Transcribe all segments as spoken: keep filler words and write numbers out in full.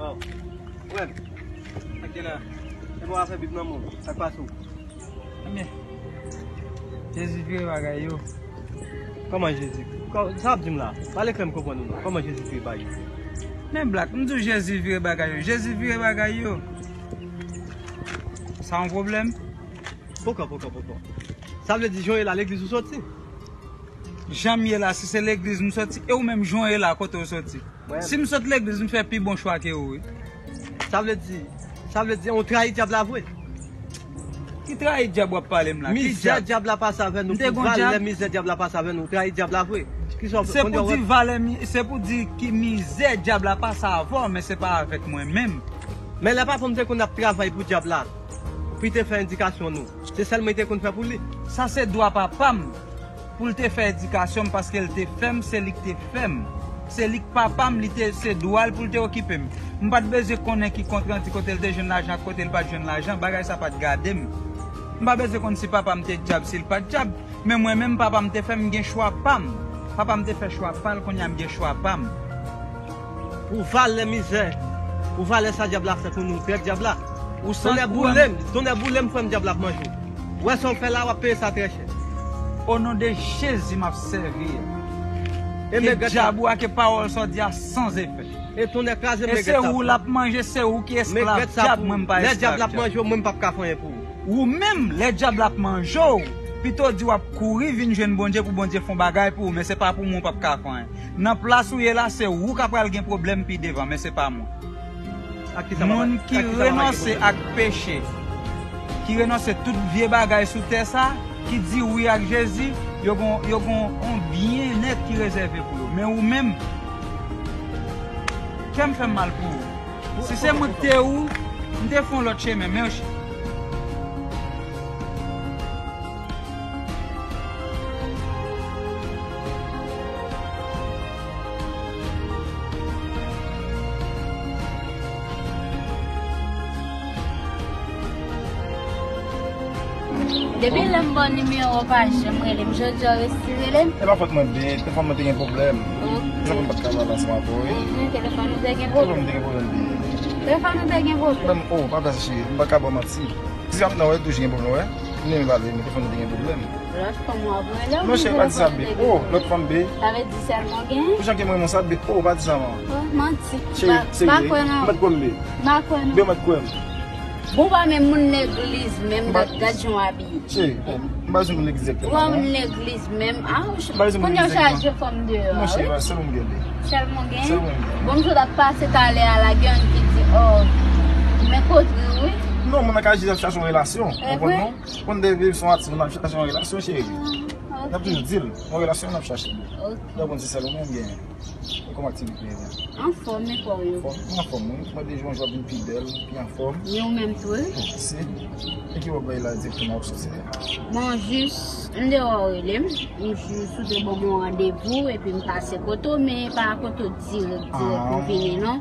Frè m, sa k gen la? Se pa w ap fè bib nan men w, sa k pase w? Ebyen, Jezi vire bagay yo. Kòman Jezi? Kò-, sa w ap di m la? Pale klè m konprann ou non. Kòman Jezi vire bagay yo? Men Black, m di w Jezi vire bagay yo. Jezi vire bagay yo. Sa yon pwoblèm? Poko, poko, poko. Sa vle di jan w ye la legliz ou soti? Jan m ye la, si se legliz m soti, e ou menm jan w ye la, kote w soti? Si m sot legliz, m fè pi bon chwa ke ou, wi. Sa vle di, sa vle di, ou trayi dyab la vre. Ki trayi dyab w ap pale m la? Ki dyab? Mizè dyab la pase avè nou, pou valè mizè dyab la pase avè nou, ou trayi dyab la vre. Kisa w fè? Se pou di valè mi-, se pou di ki mizè dyab la pase avè w, men se pa avèk mwen menm. Men lè papa m te konn ap travay pou dyab la, pou l te fè endikasyon nou, se sèl mwen te konn fè pou li. Sa se dwa papa m. Pou l te fè edikasyon m, paske l te fè m, se li k te fè m. Se li k papa m, li te, se dwa l pou l te okipe m. M pa t bezwen konnen ki kont randi, kote l te jwenn lajan ak kote l pa t jwenn lajan, bagay sa pa t gade m. M pa bezwen konn si papa m te dyab, si l pa t dyab, men mwen menm papa m te fè m gen chwa pa m. Papa m te fè chwa pa l, kounye a m gen chwa pa m. Pou valè mizè, pou valè sa dyab la fè pou nou, trèt dyab la. Ou santi tonnè boule m, tonnè boule m, frè m, dyab la ap manje w. Ou wè sa w fè la, w ap peye sa trè chè. O non de Jezi, m ap sèvi. E dyab ou a, ke pawòl sa w di a san efè. E tonnè kraze m. E se ou l ap manje, se ou ki esklav dyab, mwen m pa esklav dyab. Lè dyab la ap manje w, mwen m p ap ka fè anyen pou ou. Ou menm, lè dyab la ap manje w, pito w di w ap kouri vin jwenn Bondye pou Bondye fè yon bagay pou ou, men se pa pou mwen, w p ap ka fè anyen. Nan plas ou ye la, se ou k ap pral gen pwoblèm pi devan, men se pa mwen. Moun ki renonse ak peche, ki renonse tout vye bagay sou tè sa, ki di wi ak Jezi, yo gon, yo gon yon byennèt ki rezève pou yo. Men ou menm, kè m fè m mal pou ou. Si se mwen k te ou, m te fè yon lòt chemen, men Depi lè m ba w nimewo w pa janm rele m, jodi a w resi rele m? E pa fòt mwen, bebe, telefòn mwen te gen pwoblèm. Ok. Telefòn mwen pa t ka pale ansanm avè w, wi. Mhm, telefòn ou te gen pwoblèm? Telefòn mwen te gen pwoblèm, bebe. Telefòn ou te gen pwoblèm? Ban m, oh, pa pase cheri, m pa ka ba w manti. Di sa m nan wè toujou gen pwoblèm, wè. M renmen pale, men telefòn mwen te gen pwoblèm. Lòt fanm w ap rele w? Non, cheri, pa di sa, bebe. Oh, lòt fanm, bebe. Sa vle di sèlman gen? Pou jan ke mwen renmen w sa, bebe. Oh, pa di sa, man. Oh, manti. Cheri, serye. M pa kwè nan ou. M pa t kwè m, bebe. M pa kwè nan ou. Bebe, m pa t kwè m. Bon, pa menm moun legliz, menm gad, gad jan w abiye. Cheri, m pa bezwen moun legliz egzakteman, non. Ou pa moun legliz menm. Ah, kounye a w chaje fanm deyò a, wi. Non, cheri, pa sèl ou m gen, bebe. Sèl mwen gen? Sèl mwen gen. Bon, m sot ap pase talè a la, gen youn ki di, oh, men Kodri, wi. Non, moun nan ka jis ap chache yon relasyon. E vre? Konprann, non? Konn de viv son atis, moun ap chache yon relasyon, cheri. Ah, ok. N ap toujou di l, yon relasyon n ap chache. Ok. Donk, konn se sèl ou menm gen. E kòman aktivite yo? Anfòm, men kò w yo? Anfòm, mwen anfòm, wi. Mwen de jou an jou ap vin pi bèl, pi anfòm. Men ou menm tou, wi. Bon, se. E ki wòb bay la egzakteman w ap soti? Bon, jis, m te wè w rele m. M jis ou te ban m yon randevou, epi m pase kote w, men pa kote w dirèk, dirèk m vini, non.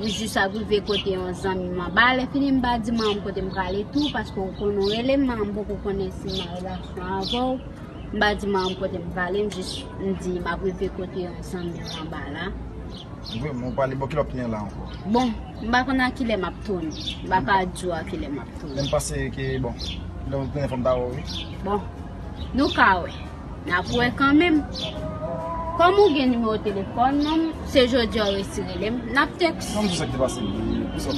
M jis ap rive kote yon zanmi m anba. Lè fini, m pa di manman m kote m prale tou, paske w konnen w rele m, manman m poko konnen si m nan relasyon avè w. M pa di manman m kote m prale, m jis m di m ap rive kote yon zanmi m anba la. Vre, men w prale bò kilè w ap tounen la ankò? Bon, m pa konn a kilè m ap tounen. M pa ka di w a kilè m ap tounen. Men m panse ke, bon, lè w tounen fò m ta wè w, wi. Bon, nou ka wè. N ap wè kanmenm. Kòm ou gen nimewo telefòn mwen, se jodi a w resi rele m, n ap tèks. Non, m di sa k te pase m. Pou sa, m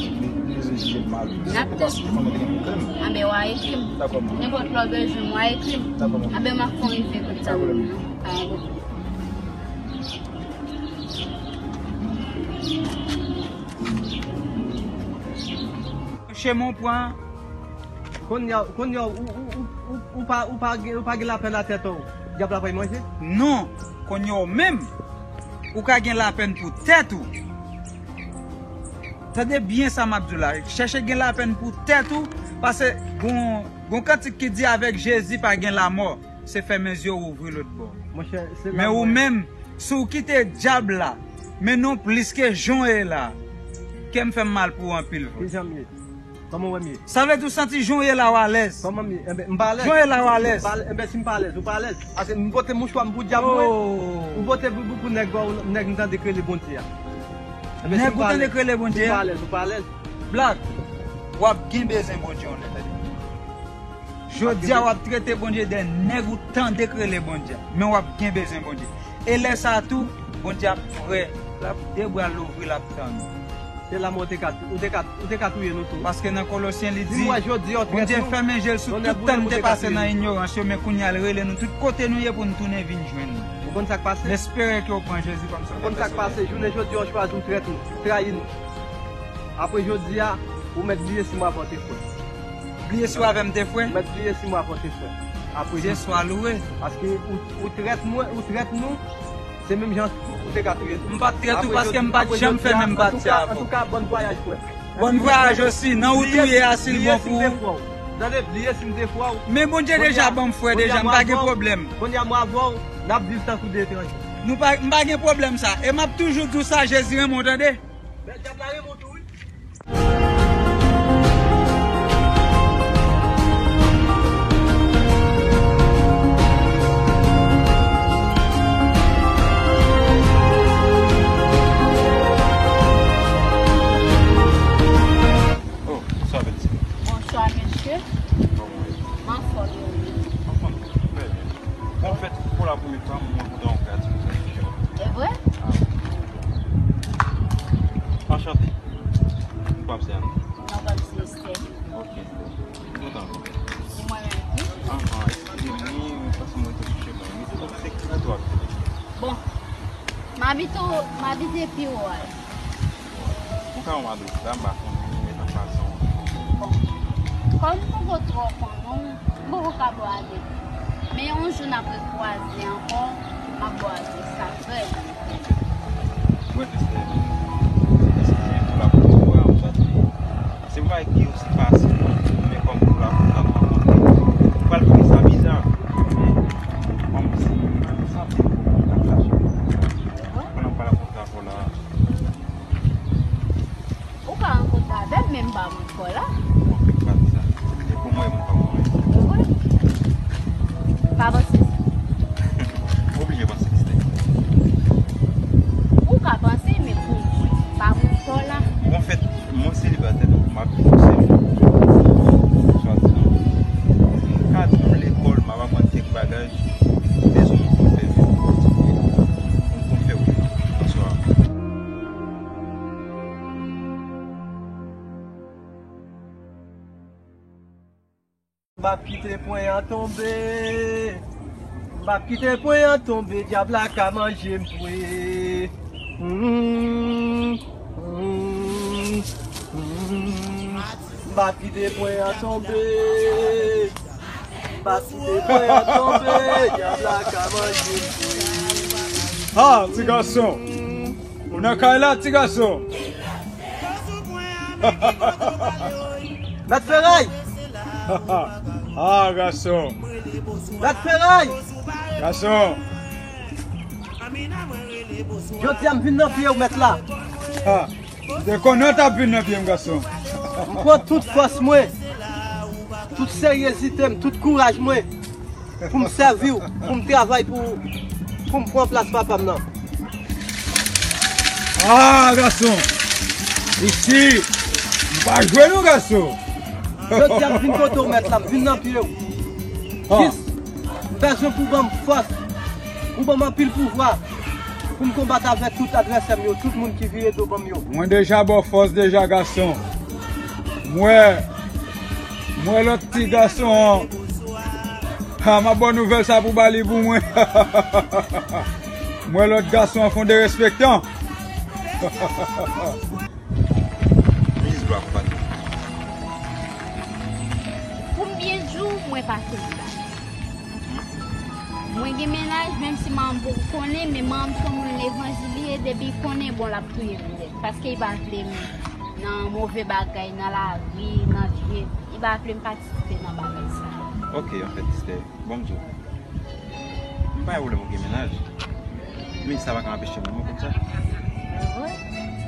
bezwen jije m mal. N ap tèks. Sa k te pase m, telefòn mwen te gen pwoblèm. Anben, w a ekri m. Dakò, manman. Nenpòt lè w bezwen m, w a ekri m. Dakò, manman. Anben, m ap fè yon rive kote sa. Pa gen pwoblèm. Monchè, men w pran. Kounye a, kounye a, ou, ou, ou, ou, ou pa, ou pa gen, ou pa gen lapèn a tèt ou, dyab la pral manje? Non, kounye a w menm, ou ka gen lapèn pou tèt ou. Tande byen sa m ap di w la, chèche gen lapèn pou tèt ou, paske gon, gon kantik ki di avèk Jezi pa gen lanmò. Se fèmen zye w ouvri lòt bò. Monchè, se la. Men ou menm, si w kite dyab la mennen w plis ke jan w ye la, kè m fè m mal pou w anpil vre. Ki jan m ye? Kòman w wè m ye? Sa vle di w santi jan w ye la w alèz. Kòman m ye? Enben, m pa alèz. Jan w ye la w alèz. M pa alèz. Enben, si m pa alèz, ou pa alèz. Ase m pote mouchwa m pou dyab mwen. Oh. M pote pou, pou, pou nèg, nèg m tande k rele Bondye a. Nèg ou tande k rele Bondye a? Black, w ap gen bezwen Bondye yon lè. Jodi a w ap trete Bondye de nèg ou tande k rele Bondye a. Men w ap gen bezwen Bondye. E lè sa a tou, Bondye ap prè, l ap de bra l louvri, l ap tann ou. Se la mwen te ka, ou te ka, ou te ka touye nou tou. Paske nan Kolosyen li di, Bondye fèmen je l sou tout tan nou te pase nan inyorans yo, men kounye a l rele nou tout kote nou ye pou n tounen vin jwenn li. Ou konn sa k pase? M espere ke w pran Jezi kòm Sovè pèsonèl. Ou konn sa k pase? Jounen jodi a, w chwazi w trèt nou, trayi nou. Apre jodi a, ou mèt bliye si mwen avè w te frè. Bliye si w avè m te frè? Ou mèt bliye si mwen avè w te frè. Apre jodi a. Dye swa louwe. Paske ou, ou trèt mwen, ou trèt nou, se menm jan ou te ka touye nou. M pa t trèt ou paske m pa t janm fè menm pati avè w. Antouka, bòn vwayaj, frè. Bòn vwayaj osi, nan wout ou ye a, si l bon pou ou. Tande, bliye si m te frè w. Men Bondye deja ban m frè deja, m pa gen pwoblèm. Kounye a mwen avè w, n ap viv tankou de etranje. Nou pa, m pa gen pwoblèm sa. E m ap toujou di w sa, Jezi renmen w, tande. Men dyab la renmen w tou, wi. Oh, bonswa, bèl ti. Bonswa, mesye. Kòman w ye? M anfòm, e ou menm? Anfòm, trè byen. Bon, an fèt, pou la premye fwa, mwen kontan yon gratitid. E vre? Ah, wi. Anchante. Ou pa ap se Ann? Non, pa m se Estè. Ok. Kontan. E mwen menm tou? Ah, ah, eskize m, wi, paske mwen te sou chemen. Mwen te panse se Kito ap vini. Bon, m abite, m abite pi wo a. Ou ka ban m adrès la, m pa konnen, men nan fason. Bon. Kòm m poko twò konnen w, m poko ka ba w adrès. Men yon jou n ap rekwaze ankò, m ap ba w adrès la, frè m. Mwen, Estè, eskize m pou la premye fwa, m santi se yon bagay ki osi fasil, non, men kòm pou la premye fwa nou rankontre, m pral twouve sa biza, men kòmsi m santi m poko ka fache. Pandan m pral rankontre avè w la, Ou ka rankontre avè m, men m pa konn kò la. Bon, pa di sa. E pou mwen, mwen pa konn anyen. Ou vre? Pa panse sa. Ou oblije panse, Estè. Ou ka panse, men pou mwen, pa konn kò la. Bon, anfèt, mwen selibatè, donk m ap viv sèl. Swadizan. M ka di w lekòl, m ap aprann kèk bagay. Bezwen yon konpè pou m kontinye. Pou m konn fè wout mwen. Bonswa. M p ap kite pwen an tonbe. M p ap kite pwen an tonbe. Dyab la ka manje m vre. Mm, mm, mm. M p ap kite pwen an tonbe. M p ap kite pwen an tonbe. Dyab la ka manje m vre. Ah, ti gason. Ou nan kay la, ti gason. Mèt Feray! Ah, gason. Mèt Feray! Gason. Jodi a m vin nan pye w, mèt la. Ah, m te konnen w t ap vin nan pye m, gason. M pran tout fòs mwen, tout seryezite m, tout kouraj mwen. Pou m sèvi w, pou m travay pou ou, pou m pran plas papa m nan. Ah, gason! Isi, m pa jwe non, gason! Jodi a, m vin kote w, mèt la, m vin nan pye w. Ah. Jis, m bezwen pou w ban m fòs, pou w ban m anpil pouvwa, pou m konbat avèk tout advèsè m yo, tout moun ki vire do ban m yo. Mwen deja ba w fòs deja, gason. M wè, m wè lòt ti gason an. Ha, m ap ba w nouvèl sa pou ba li pou mwen. M wè lòt gason an fè w derespektan. Minis Bwa pou pati. Pou m byen di w, mwen pa selibatè. Mwen gen mennaj, menm si manman m poko konnen, men manman m se yon moun levanjil li ye, depi l konnen, bon, l ap touye m nèt. Paske li pa vle m nan move bagay, nan lari, nan vye, li pa vle m patisipe nan bagay sa yo. Ok, anfèt, Estè, bon, m di w, m pa gen pwoblèm ou gen mennaj, men sa pa ka anpeche m, ou konn sa?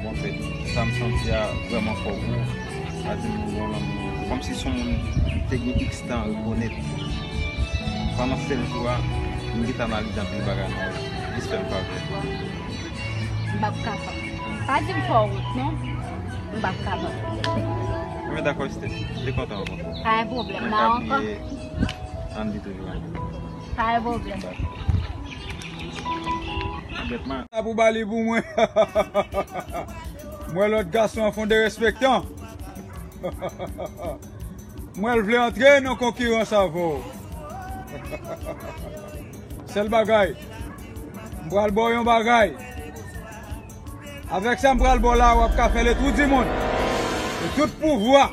Bon, anfèt, sa m santi a vrèman fò pou ou. Sa di m ou gen yon lanmou. Kòmsi se yon moun m te gen iks tan rekonèt. Pandan sèl jou a, m gentan analize anpil bagay nan ou. Jis fè m favè. M p ap kapab. Pa di m fè w wont non. M p ap kapab. Mwen dakò, Esther. Li kontan ankò. Pa gen pwoblèm, nan ankò. Ann di toujou. Pa gen pwoblèm. Sa pou ba li pou mwen. Mwen lòt gason an fon derespektan. Mwen l vle antre nan konkirans avè w. Sèl bagay, m pral ba w yon bagay. Avèk sa m pral ba w la, w ap ka fè le tour du monde. E tout pouvwa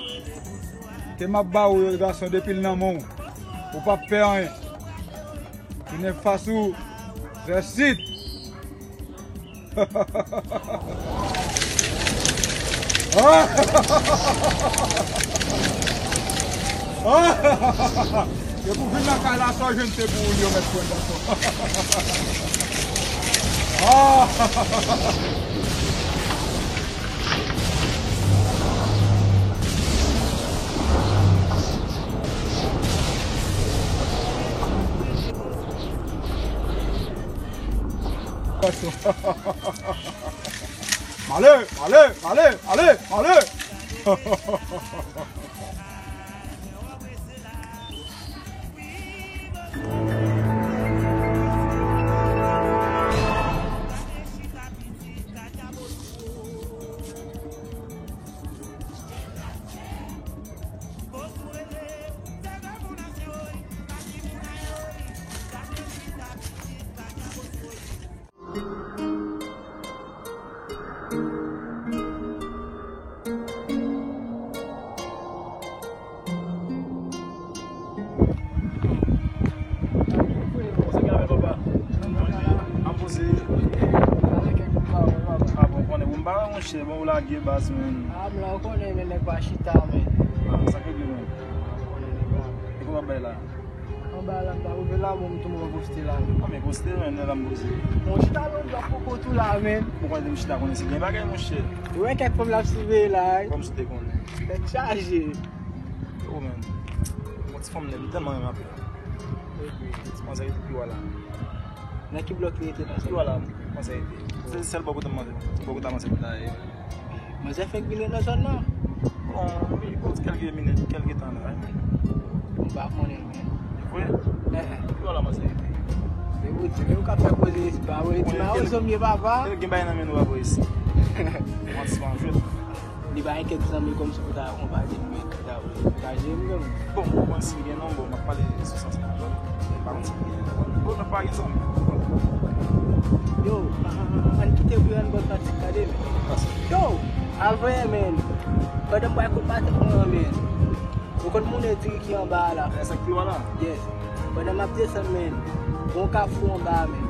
ke m ap ba w yo, gason, depi l nan men w, ou p ap pè anyen. Tounen fas ou vè sid. Ah! Ah! Depi w vin nan kay la, sa w jwenn se pou ou l yo mèt pran, gason. Ah! Male, male, male, male, male. An poze. A bon, konnen. Bon, m pa wè monchè, bon, ou lage baz, men. A, m la, ou konnen, men nèg pa chita, men. A, sa k regle, men. Ou konnen nèg la. E kòman bay la? Anba la, m ta rive la, bon, m tou mwen poste la, men. A, men poste, men, lè la m poze. Bon, chita lòt bò, poko tou la, men. Ou konnen m chita, konnen se gen bagay, monchè. Ou wè kèk fanm l ap siveye la, wi. Kòmsi w te konnen. Tèt chaje. Yo, men. Bon, ti fanm, m tèlman renmen anpil. Ti manzè rete pi wa la. Nan ki blòk li rete nan zòn? Pi wa la, manzè rete. Se sèl bò kote m manzè. Bò kote manzè ta ye. Manzè fèk vin nan zòn nan? Bon, wi, bon, kèlke minit, kèlke tan la, wi. M pa konnen, men. Vre? Pi wa la, manzè rete. Se ou di, men ou ka fè koze isi, pa vre? Di m a ou zonbye papa. Gen bagay nan men nou, pa vre isi. Franchman, jwèt. Li pa gen kèk zanmi kòmsi pou ta akonpaje m, men ta akonpaje m menm. Bon, ou konn si m gen non, bon, m ap pale sou sans la avè w. Pa konn si m gen non. Bon, nou pa gen zanmi. Yo, a, a, a, ann kite pou ann bò pratik, gade, men. Yo, avè, men. Pandan m pral kout batèk mwen an, men. Ou konn moun e diri ki anba a la. E sa k pi wa la? Yes. Pandan m ap desann, men, gon kafou anba a, men.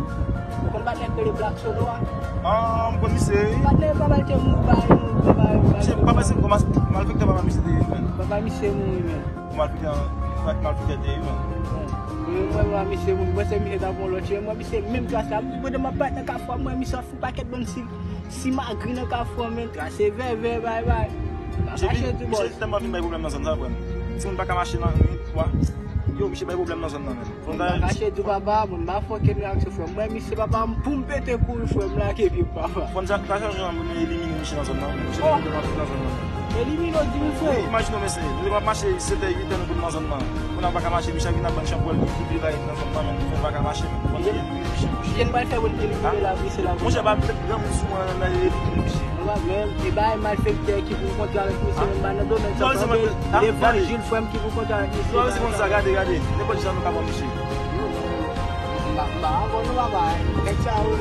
Ou konn patnè k rele Black Solo a? Ah, m konn misye, wi. Patnè papa l te mouri, bay, mouri, bay, bay. Misye, papa se kòman malfektè papa misye te ye, men. Papa misye mouri, men. Malfektè, malfektè te ye, men. Mwen, mwen, mwen, misye mouri. Mwen se misye ta pran lòt che. Mwen, misye menm klas la. Pandan m ap bat nan kafou a, mwen, misye ap fè yon pakèt bann si, si magri nan kafou a, men. Trase vèvè, bay, bay. Misye vin, misye tèlman vin bay pwoblèm nan zòn sa, frè m. Timoun pa ka mache nan nwit, wa. Yo, misye bay pwoblèm nan zòn nan, men. Mwen pa kache di w papa, mwen pa fè okenn reyaksyon, frè m. Mwen, misye papa, m pou m pete kouri, frè m, lage pye m, papa. Fò n sa, sa chanje, nou elimine misye nan zòn nan. Misye nan zòn nan. Elimine w, di m, frè. Wi, imajine w, mesye, nou te ap mache sèt è, uit è, nou konn nan zòn nan. Kounye a nou pa ka mache, misye ap vin ap bann chanpwèl, li, li, li, li nan zòn nan, men nou pa ka mache, men. Fò n elimine misye, monchè. Kiyès pral fè pou n elimine la, misye la? Monchè, pa met granmoun sou mwen, nan elimine misye. Mwen pa menm, e bay malfektè ki pou kontre avèk misye, men m pa nan domèn sa, frè m. Levanjil, frè m, ki pou kontre avèk misye. Yo, se konn sa, gade, gade. Nenpòt jan nou ka pran misye. M pa, m pa avè w non, papa. Nèg sa yo,